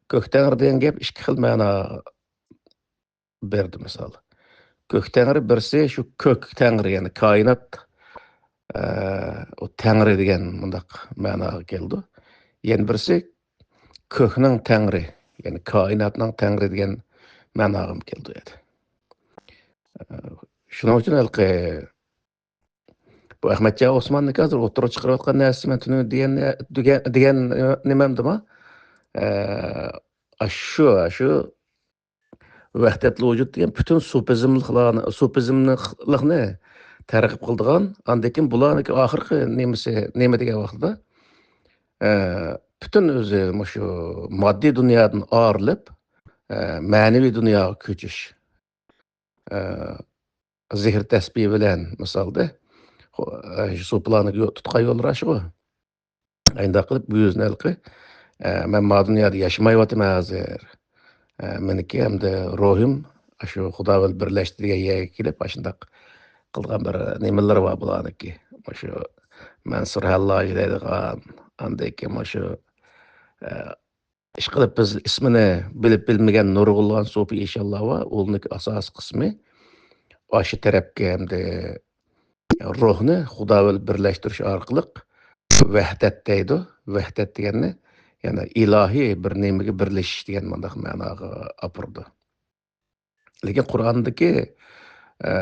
كۆك تەڭرى دېگەن گەپ ئىككى خىل مەنا بەردى، مىسال. كۆك تەڭرى بىرسى شۇ كۆك تەڭرى، يەنى كائىنات، ئە، ئۇ تەڭرى دېگەن مۇنداق مەناغا كېلىدۇ. يەنە بىرسى كۆكنىڭ تەڭرى، يەنى كائىناتنىڭ تەڭرى دېگەن مەناغىمۇ كېلىدۇ ئەدى. ئە، شۇنىڭ ئۈچۈن ھېلىقى بۇ ئەخمەتجان ئوسماننىڭكى ھازىر ئوتتۇرىغا چىقىرىۋاتقان نەرسىسى مەن تۈنۈگۈن دېگەن، دېگەن، دېگەن نېمەمدىما؟ ئە، ئاشۇ، ئاشۇ ۋەھدەتلى ۋۇجۇد دېگەن پۈتۈن سۇپىزملىقلارنى، سۇپىزملىقنى تەرغىب قىلىدىغان، ئاندىن كېيىن بۇلارنىڭكى ئاخىرقى نېمىسى، نېمە دېگەن ۋاقتىدا، ئە، پۈتۈن ئۆزى مۇشۇ ماددىي دۇنيادىن ئايرىلىپ، ئە، مەنىۋى دۇنياغا كۆچۈش. ئە، زېھىر تەسبىھ بىلەن، مىسالدا، خو-، ئە، سۇپىلانى يو-، تۇتقان يولداشىغۇ. ئاينداق قىلىپ بۇ يۈزنى ھېلىقى، ئە، مەن ما دۇنيادا ياشىمايۋاتىمەن ھازىر. ئە، مېنىڭكى ئەمدى روھىم ئاشۇ خۇدا بىلەن بىرلەشتى دېگەن يەرگە كېلىپ، ئاشۇنداق قىلغان بىر نېمىلىرى بار بۇلارنىڭكى. مۇشۇ مەنسۇر ھەللاجى دەيدىغان، ئاندىن كېيىن مۇشۇ، ئە، ئىشقىلىپ بىز ئىسمىنى بىلىپ بىلمىگەن نۇرغۇنلىغان سوپى ئىشانلار بار. ئۇلارنىڭكى ئاساسىي قىسمى ئاشۇ تەرەپكە ئەمدى روھنى خۇدا بىلەن بىرلەشتۈرۈش ئارقىلىق ۋەھدەت دەيدۇ. ۋەھدەت دېگەننى، يەنى ئىلاھىي بىر نېمىگە بىرلىشىش دېگەن مۇنداق مەناغا ئاپىرىدۇ. لېكىن قۇرئاندىكى، ئە،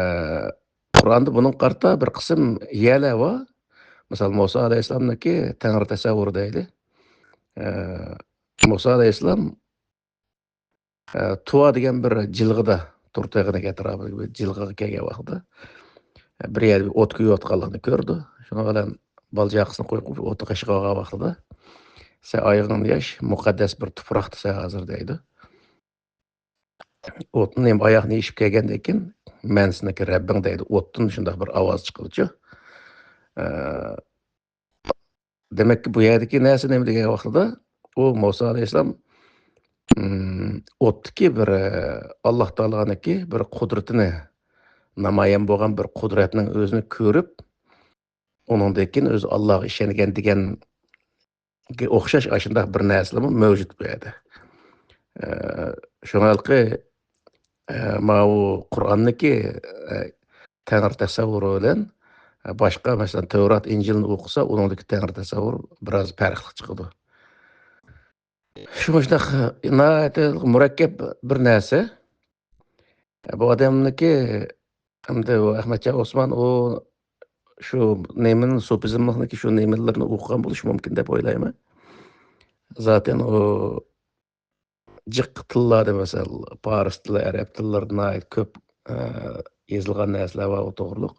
قۇرئاندا بۇنىڭغا قارىتا بىر قىسىم يەرلەر بار. مىسال، مۇسا ئەلەيھىسسالامنىڭكى تەڭرى تەسەۋۋۇرى دەيلى. ئە، مۇسا ئەلەيھىسسالام، ئە، تۇۋا دېگەن بىر جىلغىدا، تۇر تېغىنىڭ ئەتراپىدىكى بىر جىلغىغا كەلگەن ۋاقتىدا، بىر يەردە بىر ئوت كۆيۈۋاتقانلىقىنى كۆرىدۇ. شۇنىڭ بىلەن بالا چاقىسىنى قويۇپ، ئوتنى قېشىغا ئالغان ۋاقتىدا، «سەن ئايىغىڭنى ياش، مۇقەددەس بىر تۇپراقتىسەن ھازىر» دەيدۇ. ئوتنى، ئاياغنى يېشىپ كەلگەندىن كېيىن، «مەن سېنىڭكى رەببىڭ» دەيدۇ. ئوتتىن شۇنداق بىر ئاۋاز چىقىدۇچۇ. ئە، دېمەك، بۇ يەردىكى نەرسە نېمە دېگەن ۋاقتىدا، ئۇ مۇسا ئەلەيھىسسالام، ئىم، ئوتتىكى بىر، ئە، ئاللا تائالانىڭكى بىر قۇدرىتىنى، نامايان بولغان بىر قۇدرەتنىڭ ئۆزىنى كۆرۈپ، ئۇنىڭدىن كېيىن ئۆزى ئاللاغا ئىشەنگەن دېگەن ئوخشاش ئاشۇنداق بىر نەرسىلەرمۇ مەۋجۇت بۇ يەردە. ئە، شۇڭا ھېلىقى، ئە، ماۋۇ قۇرئاننىكى، ئە، تەڭرى تەسەۋۋۇرى بىلەن، ئە، باشقا، مەسىلەن، تەۋرات، ئىنجىلنى ئوقۇسا، ئۇنىڭدىكى تەڭرى تەسەۋۋۇر بىراز پەرقلىق چىقىدۇ. شۇ مۇشۇنداق ناھايىتى مۇرەككەپ بىر نەرسە. بۇ ئادەمنىڭكى، ئەمدى ئۇ ئەخمەتجان ئوسمان، ئۇ شۇ نېمىنى، سۇپىزمنىڭكى شۇ نېمىلىرىنى ئوقۇغان بولۇشى مۇمكىن دەپ ئويلايمەن. زاتەن ئۇ جىق تىللاردا، مەسىلەن، پارس تىلى، ئەرەب تىللىرىدا ناھايىتى كۆپ، ئە، يېزىلغان نەرسىلەر بار ئۇ توغرۇلۇق.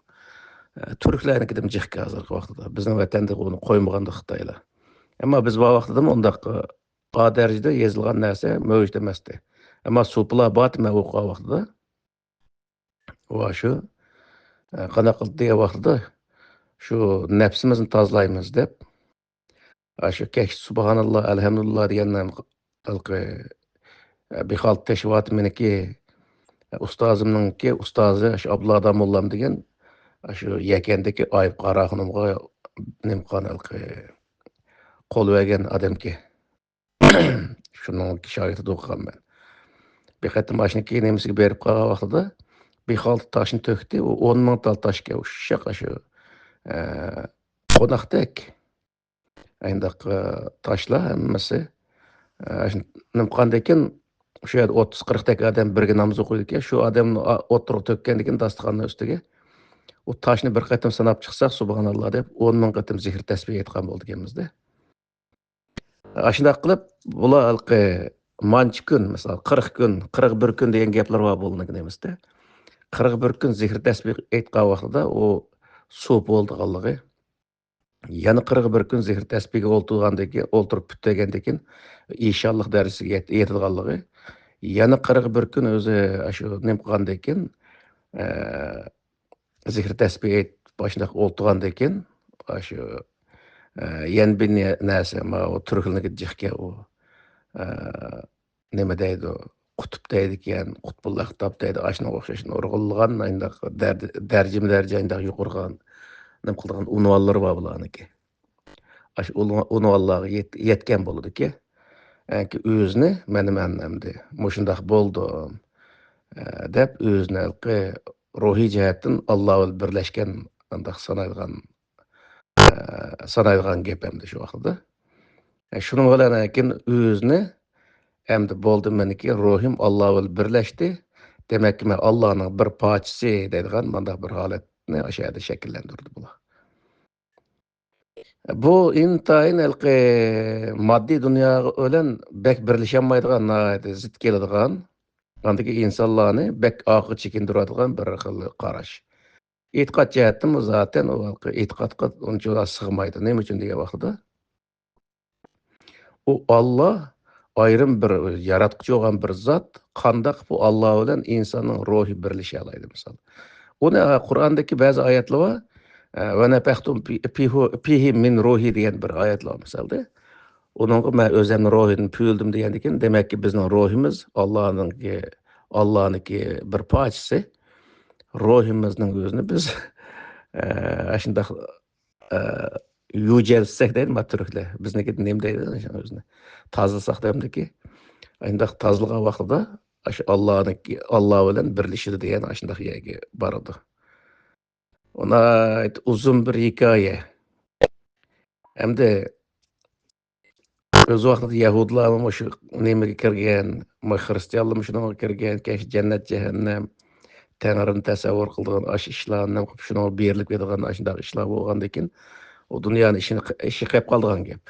ئە، تۈركلەرنىڭكىدىمۇ جىق ھازىرقى ۋاقىتتا. بىزنىڭ ۋەتەندە ئۇنى قويمىغاندا خىتايلار. ئەمما بىز بار ۋاقتىدىمۇ ئۇنداق، ئا دەرىجىدە يېزىلغان نەرسە مەۋجۇت ئەمەستى. ئەمما سۇپىلار بارتى مەن ئوقۇغان ۋاقتىدا. ۋا شۇ، ئە، قانداق قىلدى دېگەن ۋاقتىدا، شۇ نەپسىمىزنى تازىلايمىز دەپ، ئاشۇ كەچتە سۇبھاناللا، ئەلھەمدۇلىللا دېگەن ھېلىقى، ئە، بىخالتا تەشۋىقاتى مېنىڭكى، ئە، ئۇستازىمنىڭكى ئۇستازى، ئاشۇ ئابدۇللا داموللام دېگەن، ئاشۇ يەكەندىكى ئايۇپ قاراخانىمغا نېمە قىلغان ھېلىقى قول بەرگەن ئادەمكى. شۇنىڭ شاگىرتىدە ئوقۇغان مەن. بىر قېتىم ئاشۇنىڭكى نېمىسىگە بېرىپ قالغان ۋاقتىدا بىخالتا تاشنى تۆكتى. ئۇ ئون مىڭ تال تاشكەن، ئۇششاق ئاشۇ، ئە، قوناقتەك. ئاينداق، ئە، تاشلار ھەممىسى. ئە، شۇ نېمە قىلغاندىكىن، شۇ يەردە ئوتتۇز قىرىقتەك ئادەم بىرگە ناماز ئوقۇيدىكەن. شۇ ئادەمنى ئا-، ئوتتۇرىغا تۆككەندىكىن داستىخاننىڭ ئۈستىگە، ئۇ تاشنى بىر قېتىم ساناپ چىقساق، سۇبھاناللا دەپ، ئون مىڭ قېتىم زىكىر تەسبىھ ئېيتقان بولىدىكەنمىز-دە. ئاشۇنداق قىلىپ، بۇلار ھېلىقى مانچە كۈن، مىسال، قىرىق كۈن، قىرىق بىر كۈن دېگەن گەپلەر بار بۇلارنىڭكى نېمىسىدە. قىرىق بىر كۈن زىكىر تەسبىھ ئېيتقان ۋاقتىدا ئۇ سۇپى بولىدىغانلىقى، يەنە قىرىق بىر كۈن زىكىر تەسبىھگە ئولتۇرغاندىن كېيىن، ئولتۇرۇپ پۈتتۈرگەندىن كېيىن ئىشانلىق دەرىجىسىگە يەت-، يېتىدىغانلىقى، يەنە قىرىق بىر كۈن ئۆزى ئاشۇ نېمە قىلغاندىن كېيىن، ئە، زىكىر تەسبىھ ئېيتىپ، ئاشۇنداق ئولتۇرغاندىن كېيىن، ئاشۇ، ئە، يەنە بىر نە-، نەرسە، ماۋۇ تۈركلەرنىڭكى جىقكەن ئۇ، ئە، نېمە دەيدۇ، قۇتۇپ دەيدىكەن، قۇتبۇللا ئەقتاب دەيدۇ، ئاشۇنىڭغا ئوخشاش نۇرغۇنلىغان ئاينداق دەر-، دەرجىمۇ دەرجە ئاينداق يۇقىرىغان نېمە قىلىدىغان ئۇنۋانلىرى بار بۇلارنىڭكى. ئاشۇ ئۇنۋ-، ئۇنۋانلارغا يەت-، يەتكەن بولىدىكى. ئەنكى ئۆزىنى، مانا مەن ئەمدى مۇشۇنداق بولدۇم، ئە، دەپ ئۆزىنى ھېلىقى روھىي جەھەتتىن ئاللا بىلەن بىرلەشكەن ئانداق سانايدىغان، ئە، سانايدىغان گەپ ئەمدى شۇ ۋاقتىدا. ئە، شۇنىڭ بىلەن كېيىن ئۆزىنى ئەمدى بولدى، مېنىڭكى روھىم ئاللا بىلەن بىرلەشتى. دېمەككى، مەن ئاللانىڭ بىر پارچىسى دەيدىغان مانداق بىر ھالەتنى ئاشۇ يەردە شەكىللەندۈردى بۇلار. بۇ ئىنتايىن ھېلىقى ماددىي دۇنيا بىلەن بەك بىرلىشەلمەيدىغان، ناھايىتى زىت كېلىدىغان، ئاندىكى ئىنسانلارنى بەك ئارقىغا چېكىندۈرىدىغان بىر خىل قاراش. ئېتىقاد جەھەتتىنمۇ زاتەن ئۇ ھېلىقى ئېتىقادقا ئۇنچىۋالا سىغمايدۇ. نېمە ئۈچۈن دېگەن ۋاقتىدا، ئۇ ئاللا ئايرىم بىر ياراتقۇچى بولغان بىر زات، قانداق بۇ ئاللا بىلەن ئىنساننىڭ روھى بىرلىشەلەيدۇ، مىسال. ئۇنى، ئە، قۇرئاندىكى بەزى ئايەتلەر بار. ئە، «ۋە نەپەختۇ پى-، پىھۇ-، پىھى مىن روھى» دېگەن بىر ئايەت بار، مىسالدا. ئۇنىڭغا «مەن ئۆزۈمنىڭ روھىدىن پۈۋلىدىم» دېگەندىكىن، دېمەككى، بىزنىڭ روھىمىز ئاللانىڭكى، ئاللانىڭكى بىر پارچىسى. روھىمىزنىڭ ئۆزىنى بىز، ئە، ئاشۇنداق ئە، يۇجەلتسەك دەيدۇ ما تۈركلەر. بىزنىڭكىدە نېمە دەيدۇ شۇنىڭ ئۆزىنى؟ تازىلىساق دەيمىدىكى. ئانداق تازىلىغان ۋاقتىدا ئاشۇ ئاللانىڭكى، ئاللا بىلەن بىرلىشىدۇ دېگەن ئاشۇنداق يەرگە بارىدۇ. ئۇ ناھايىتى ئۇزۇن بىر ھېكايە. ئەمدى ئۆز ۋاقتىدا يەھۇدىيلارمۇ مۇشۇ نېمىگە كىرگەن، مۇ-، خرىستىيانلارمۇ شۇنىڭغا كىرگەن، كەچ جەننەت، جەھەننەم، تەڭرىنى تەسەۋۋۇر قىلىدىغان ئاش ئىشلارنى قىلىپ، شۇنىڭغا بېرىلىپ كېتىدىغان ئاشۇنداق ئىشلار بولغاندىكىن، ئۇ دۇنيانى ئىشىنى، ئىشى قېلىپ قالىدىغان گەپ.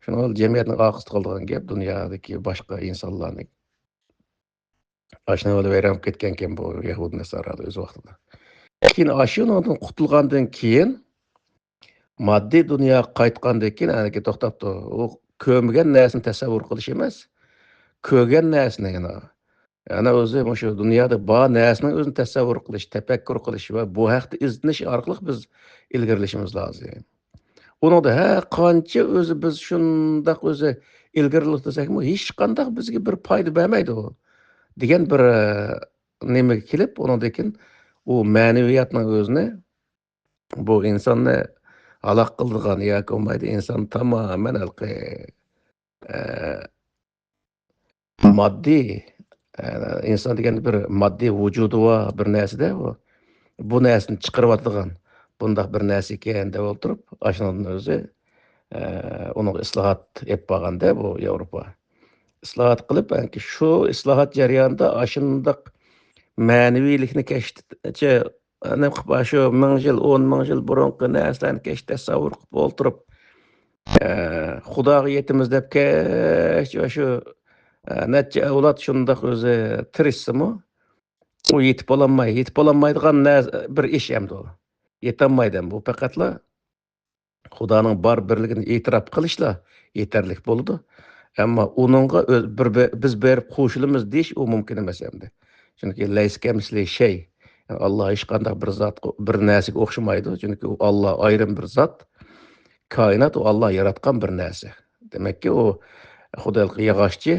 شۇنىڭ جەمئىيەتنىڭ ئارقىسىدا قالىدىغان گەپ، دۇنيادىكى باشقا ئىنسانلارنى. ئاشۇنىڭ بىلەن ۋەيران بولۇپ كەتكەنكەن بۇ يەھۇدىي نەسارالار ئۆز ۋاقتىدا. كېيىن ئاشۇنىڭدىن قۇتۇلغاندىن كېيىن، ماددىي دۇنياغا قايتقاندىن كېيىن، ئەنكى توختاپتۇ. ئۇ كۆرمىگەن نەرسىنى تەسەۋۋۇر قىلىش ئەمەس، كۆرگەن نەرسىنى يەنە، يەنە ئۆزى مۇشۇ دۇنيادا بار نەرسىنىڭ ئۆزىنى تەسەۋۋۇر قىلىش، تەپەككۇر قىلىش ۋە بۇ ھەقتە ئىزدىنىش ئارقىلىق بىز ئىلگىرىلىشىمىز لازىم. ئۇنىڭدا ھە قانچە ئۆزى بىز شۇنداق ئۆزى ئىلگىرىلىدۇق دېسەكمۇ، ھېچقانداق بىزگە بىر پايدا بەرمەيدۇ، دېگەن بىر، ئە، نېمىگە كېلىپ، ئۇنىڭدىن كېيىن ئۇ مەنىۋىيەتنىڭ ئۆزىنى، بۇ ئىنساننى ھالاك قىلىدىغان ياكى بولمايدۇ ئىنسان تامامەن ھېلىقى، ئە، ماددىي، ئە، ئىنسان دېگەن بىر ماددىي ۋۇجۇدى بار بىر نەرسىدە ئۇ. بۇ نەرسىنى چىقىرىۋاتىدىغان بۇنداق بىر نەرسە ئىكەن دەپ ئولتۇرۇپ، ئاشۇنىڭدىن ئۆزى، ئە، ئۇنىڭغا ئىسلاھات ئېلىپ بارغاندا بۇ ياۋروپا. ئىسلاھات قىلىپ، بەلكى شۇ ئىسلاھات جەريانىدا ئاشۇنداق مەنىۋىيلىكنى كەچتىچە، نېمە قىلىپ، شۇ مىڭ يىل، ئون مىڭ يىل بۇرۇنقى نەرسىلەرنى كەچتە تەسەۋۋۇر قىلىپ ئولتۇرۇپ، ئە، خۇداغا يېتىمىز دەپ كەچ ۋە شۇ، ئە، نەچچە ئەۋلاد شۇنداق ئۆزى تىرىشسىمۇ، ئۇ يېتىپ بولالماي، يېتىپ بولالمايدىغان نەرسە، بىر ئىش ئەمدى ئۇ. يېتەلمەيدۇ ئەمدى ئۇ پەقەتلا. خۇدانىڭ بار بىرلىكىنى ئېتىراپ قىلىشلا يېتەرلىك بولىدۇ. ئەمما ئۇنىڭغا ئۆز-، بىر، بىر، بىز بېرىپ قوشۇلىمىز دېيىش ئۇ مۇمكىن ئەمەس ئەمدى. چۈنكى لەيسە كەمىسلىھى شەي. يەنى ئاللا ھېچقانداق بىر زات، بىر نەرسىگە ئوخشىمايدۇ. چۈنكى ئۇ ئاللا ئايرىم بىر زات. كائىنات ئۇ ئاللا ياراتقان بىر نەرسە. دېمەككى، ئۇ خۇدايلىق ياغاچچى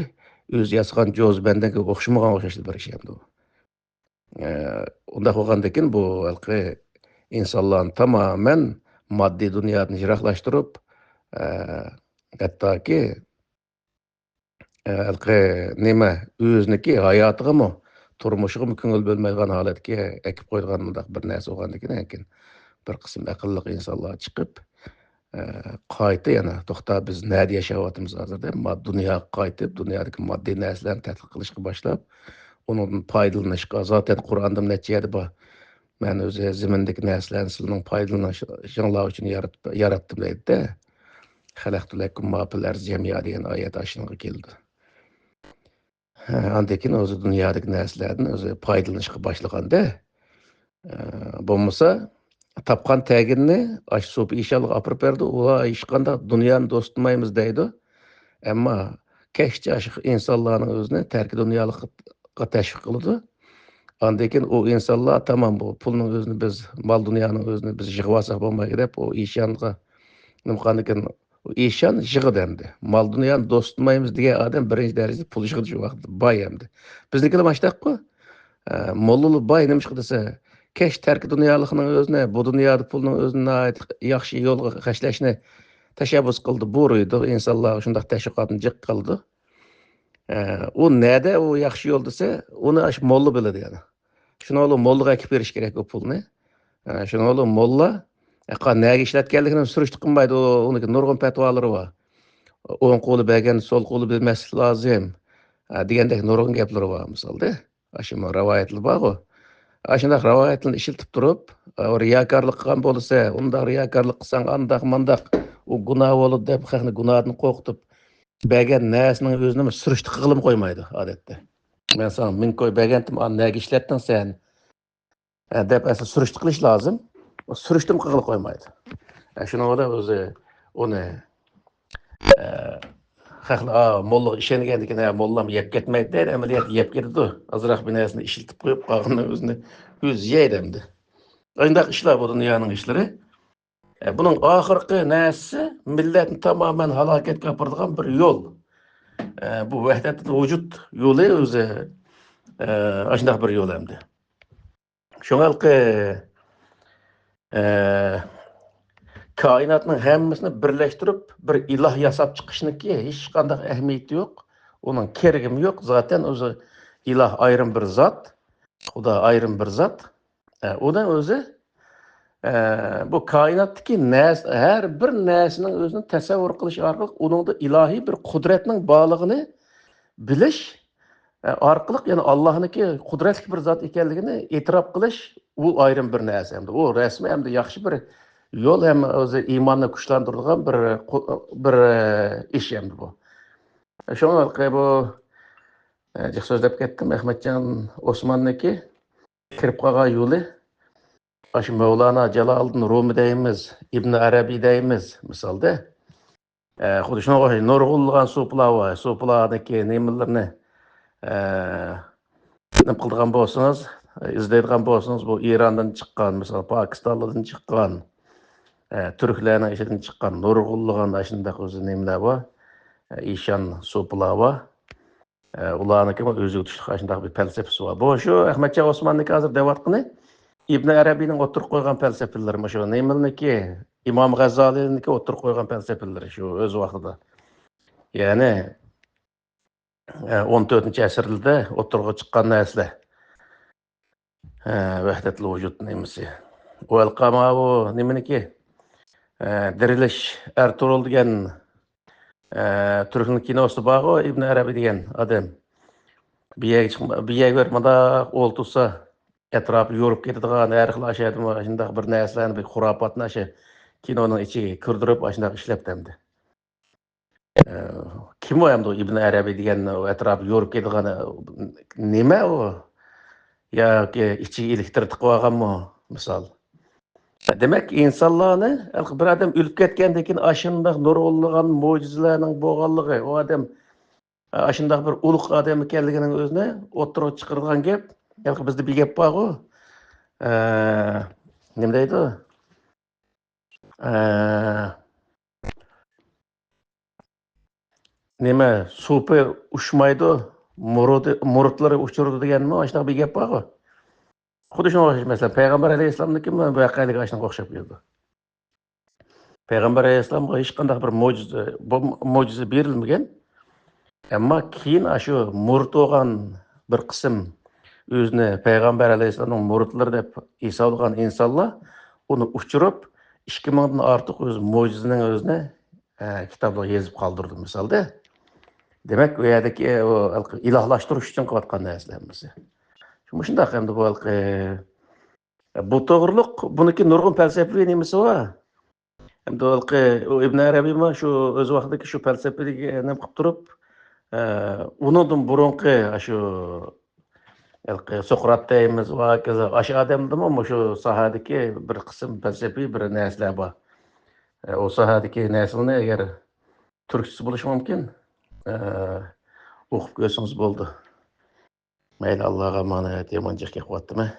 ئۆزى ياسىغان جوز بەندەنگە ئوخشىمىغان ئوخشاشلا بىر ئىش ئەمدى ئۇ. ئە، ئۇنداق بولغاندىكىن بۇ ھېلىقى ئىنسانلارنى تامامەن ماددىي دۇنيادىن يىراقلاشتۇرۇپ، ئە، ھەتتاكى، ئە، ھېلىقى نېمە، ئۆزىنىڭكى ھاياتىغىمۇ، تۇرمۇشىغىمۇ كۆڭۈل بۆلمەيدىغان ھالەتكە ئەكىپ قويىدىغان مۇنداق بىر نەرسە بولغاندىكىن، لېكىن بىر قىسىم ئەقىللىق ئىنسانلار چىقىپ، ئە، قايتا يەنە، توختا، بىز نەدە ياشاۋاتىمىز ھازىر دەپ، ما-، دۇنياغا قايتىپ، دۇنيادىكى ماددىي نەرسىلەرنى تەتقىق قىلىشقا باشلاپ، ئۇنىڭدىن پايدىلىنىشقا، زاتەن قۇرئاندا نەچچە يەردە بار. مەن ئۆزى زېمىندىكى نەرسىلەرنى سىلەرنىڭ پايدىلىنىشىڭلار ئۈچۈن يارىتىپ، ياراتتىم دەيدۇ-دە. خەلەقتۇ لەكۇم ما فىل ئەرزى جەمىئا دېگەن ئايەت ئاشۇنىڭغا كېلىدۇ. ھە، ئاندىن كېيىن ئۆزى دۇنيادىكى نەرسىلەردىن ئۆزى پايدىلىنىشقا باشلىغاندا، ئە، بولمىسا تاپقان تەگىنىنى ئاشۇ سوپى ئىشانغا ئاپىرىپ بەردى. ئۇلار ھېچقانداق دۇنيانى دوستىمايمىز دەيدۇ. ئەمما كەچتە ئاشۇ ئىنسانلارنىڭ ئۆزىنى تەركى دۇنيالىققا تەشۋىق قىلىدۇ. ئاندىن كېيىن ئۇ ئىنسانلار، تامام، بۇ پۇلنىڭ ئۆزىنى بىز، مال دۇنيانىڭ ئۆزىنى بىز يىغىۋالساق بولمايدۇ دەپ، ئۇ ئىشانغا نېمە قىلغاندىكىن، ئۇ ئىشان يىغىدۇ ئەمدى. مال دۇنيانى دوستىمايمىز دېگەن ئادەم بىرىنچى دەرىجىدە پۇل يىغىدۇ شۇ ۋاقىتتا، باي ئەمدى. بىزنىڭكىلەر ماشۇنداققۇ. ئە، موللىلار باي نېمىشقا دېسە، كەچ تەركى دۇنيالىقنىڭ ئۆزىنى، بۇ دۇنيادا پۇلنىڭ ئۆزىنى ناھايىتى ياخشى يولغا خەجلەشنى تەشەببۇس قىلىدۇ، بۇيرۇيدۇ، ئىنسانلارغا شۇنداق تەشۋىقاتنى جىق قىلىدۇ. ئە، ئۇ نەدە ئۇ ياخشى يول دېسە، ئۇنى ئاشۇ موللا بىلىدۇ يەنە. شۇنىڭ بىلەن موللىغا ئەكىپ بېرىش كېرەك ئۇ پۇلنى. ئە، شۇنىڭ بىلەن موللا، ئە، قا-، نەگە ئىشلەتكەنلىكىنى سۈرۈشتە قىلمايدۇ، ئۇنىڭكى نۇرغۇن پەتىۋالىرى بار. ئوڭ قولى بەرگەن، سول قولى بەرمەسلىك لازىم، ئە، دېگەندەك نۇرغۇن گەپلىرى بار مىسالدا. ئاشۇ رىۋايەتلەر بارغۇ. ئاشۇنداق رىۋايەتلەرنى ئىشلىتىپ تۇرۇپ، ئە، رىياكارلىق قىلغان بولسا، ئۇنداق رىياكارلىق قىلساڭ، ئانداق مانداق، ئۇ گۇناھ بولىدۇ دەپ، خەقنى گۇناھتىن قورقۇتۇپ، بەرگەن نەرسىنىڭ ئۆزىنىمۇ سۈرۈشتە قىلغىلىمۇ قويمايدۇ ئادەتتە. مەن ساڭا مىڭ كوي بەرگەنتىم، ئانى نەگە ئىشلەتتىڭ سەن؟ ئە، دەپ ئەسلى سۈرۈشتە قىلىش لازىم. سۈرۈشتىمۇ قىلغىلى قويمايدۇ. ئە، شۇنىڭ بىلەن ئۆزى ئۇنى، ئە، خەقلەر، ئا، موللىغا ئىشەنگەندىكىن، ھە، موللام يەپ كەتمەيدۇ دەيدۇ، ئەمەلىيەتتە يەپ كېتىدۇ. ئازراق بىر نەرسىنى ئىشلىتىپ قويۇپ، قالغىنىنى ئۆزىنى ئۆزى يەيدۇ ئەمدى. ئانداق ئىشلار بۇ دۇنيانىڭ ئىشلىرى. ئە، بۇنىڭ ئاخىرقى نەرسىسى مىللەتنى تامامەن ھالاكەتكە ئاپىرىدىغان بىر يول. ئە، بۇ ۋەھدەتىل ۋۇجۇد يولى ئۆزى، ئە، ئاشۇنداق بىر يول ئەمدى. شۇڭا ھېلىقى، ئە، كائىناتنىڭ ھەممىسىنى بىرلەشتۈرۈپ، بىر ئىلاھ ياساپ چىقىشنىڭكى ھېچقانداق ئەھمىيىتى يوق. ئۇنىڭ كېرىكىمۇ يوق. زاتەن ئۆزى ئىلاھ ئايرىم بىر زات، خۇدا ئايرىم بىر زات. ئە، ئۇنىڭ ئۆزى، ئە، بۇ كائىناتتىكى نەرس-، ھەر بىر نەرسىنىڭ ئۆزىنى تەسەۋۋۇر قىلىش ئارقىلىق ئۇنىڭدا ئىلاھىي بىر قۇدرەتنىڭ بارلىقىنى بىلىش، ئە، ئارقىلىق، يەنى ئاللانىڭكى قۇدرەتلىك بىر زات ئىكەنلىكىنى ئېتىراپ قىلىش، ئۇ ئايرىم بىر نەرسە ئەمدى. ئۇ رەسمىي ئەمدى ياخشى بىر يول ھەم ئۆزى ئىماننى كۈچلەندۈرىدىغان بىر قۇ-، بىر ئىش ئەمدى بۇ. شۇڭا بۇ، ئە، جىق سۆزلەپ كەتتىم. ئەخمەتجان ئوسماننىڭكى كىرىپ قالغان يولى، ئاشۇ مەۋلانا جالالىدىن رومى دەيمىز، ئىبن ئەرەبىي دەيمىز، مىسالدا. ئە، خۇددى شۇنىڭغا ئوخشاش نۇرغۇنلىغان سوپىلار بار. سوپىلارنىڭكى نېمىلىرىنى، ئە، نېمە قىلىدىغان بولسىڭىز، ئىزدەيدىغان بولسىڭىز، بۇ ئىراندىن چىققان، مىسال، پاكىستانلاردىن چىققان، ئە، تۈركلەرنىڭ ئىچىدىن چىققان نۇرغۇنلىغان ئاشۇنداق ئۆزى نېمىلەر بار، ئە، ئىشان سوپىلار بار. ئە، ئۇلارنىڭكىمۇ ئۆزىگە تۇشلۇق ئاشۇنداق بىر پەلسەپىسى بار. بۇ شۇ ئەخمەتجان ئوسماننىڭكى ھازىر دەۋاتقىنى ئىبن ئەرەبىينىڭ ئوتتۇرىغا قويغان پەلسەپىلىرى، مۇشۇ نېمىلنىكى، ئىمام غەززالىنىڭكى ئوتتۇرىغا قويغان پەلسەپىلىرى شۇ ئۆز ۋاقتىدا. يەنى، ئە، ئون تۆتىنچى ئەسىرلەردە ئوتتۇرىغا چىققان نەرسىلەر. ھە، ۋەھدەتۇل ۋۇجۇد نېمىسى. ئۇ ھېلىقى ماۋۇ نېمىنىكى؟ ئە، دىرىلىش ئەرتۇرۇل دېگەن، ئە، تۈركنىڭ كىنوسىدا بارغۇ، ئىبن ئەرەبىي دېگەن ئادەم. بىر يەرگە چىقما-، بىر يەرگە بېرىپ مۇنداق ئولتۇرسا، ئەتراپى يورۇپ كېتىدىغان، ھەر خىل ئاشۇ يەردە شۇنداق بىر نەرسىلەرنى، بىر خۇراپاتنى ئاشۇ كىنونىڭ ئىچىگە كىردۈرۈپ، ئاشۇنداق ئىشلەپتۇ ئەمدى. ئە، كىم ئۇ ئەمدى ئۇ ئىبن ئەرەبىي دېگەن ئۇ ئەتراپى يورۇپ كېتىدىغان، ئە، نېمە ئۇ؟ ياكى ئىچىگە ئېلېكتر تىقىۋالغانمۇ، مىسال؟ دېمەك، ئىنسانلارنى، بىر ئادەم ئۆلۈپ كەتكەندىن كېيىن ئاشۇنداق نۇرغۇنلىغان مۆجىزىلەرنىڭ بولغانلىقى، ئۇ ئادەم ئاشۇنداق بىر ئۇلۇغ ئادەم ئىكەنلىكىنىڭ ئۆزىنى ئوتتۇرىغا چىقىرىدىغان گەپ. ھېلىقى بىزدە بىر گەپ بارغۇ، ئە، نېمە دەيدۇ؟ ئە، نېمە، سوپى ئۇچمايدۇ، مۇرۇتى، مۇرۇتلىرى ئۇچۇرىدۇ دېگەنمۇ ئاشۇنداق بىر گەپ بارغۇ. خۇددى شۇنىڭغا ئوخشاش، مەسىلەن، پەيغەمبەر ئەلەيھىسسالامنىڭكى ۋەقەلىكى ئاشۇنىڭغا ئوخشاپ كېلىدۇ. پەيغەمبەر ئەلەيھىسسالامغا ھېچقانداق بىر مۆجىزە، بۇ مۆجىزە بېرىلمىگەن. ئەمما كېيىن ئاشۇ مۇرىت بولغان بىر قىسىم ئۆزىنى پەيغەمبەر ئەلەيھىسسالامنىڭ مۇرىتلىرى دەپ ھېسابلىغان ئىنسانلار ئۇنى ئۇچۇرۇپ، ئىككى مىڭدىن ئارتۇق ئۆز مۆجىزىنىڭ ئۆزىنى، ئە، كىتابلارغا يېزىپ قالدۇردى مىسالدا. دېمەك، ئۇ يەردىكى ئۇ ئىلاھلاشتۇرۇش ئۈچۈن قىلىۋاتقان نەرسىلەر ھەممىسى. مۇشۇنداق ئەمدى بۇ ھېلىقى بۇ توغرۇلۇق، بۇنىڭكى نۇرغۇن پەلسەپىۋى نېمىسى بار. ئەمدى ھېلىقى ئۇ ئىبن ئەرەبىيمۇ شۇ ئۆز ۋاقتىدىكى شۇ پەلسەپىدىكى نېمە قىلىپ تۇرۇپ، ئە، ئۇنىڭدىن بۇرۇنقى شۇ ھېلىقى سوقرات دەيمىز، ۋە ھاكازا ئاشۇ ئادەمدىمۇ مۇشۇ ساھەدىكى بىر قىسىم پەلسەپىۋى بىر نەرسىلەر بار. ئە، ئۇ ساھەدىكى نەرسىلەرنى ئەگەر تۈركچىسى بولۇشى مۇمكىن، ئە، ئوقۇپ كۆرسىڭىز بولىدۇ. مەيلى، ئاللاغا ئامانەت، يامان جىق گەپ قىلىۋاتىمەن.